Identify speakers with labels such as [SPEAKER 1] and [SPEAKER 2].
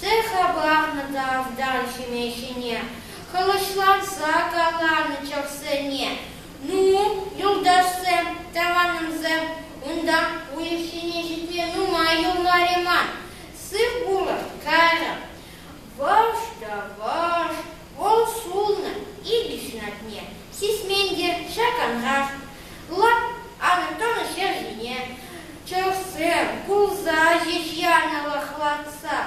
[SPEAKER 1] Вӗҫсе хӑпарнӑ та автан ҫиме ҫине, хӑлӑҫланса каланӑ чӑхсене: «Ну, юлташсем, тӑванӑмсем, унтан уйӑх ҫине ҫитме нумай юлмарӗ ман. Сыв пулӑр, кайрӑм». Вӑш та вӑш, вӑл сулнӑ икӗ ҫунатне, сисмен те ҫак анрах. Лап анӑ тӑнӑ ҫӗр ҫине, чӑхсем кулса ҫеҫ янӑ лӑхлатса.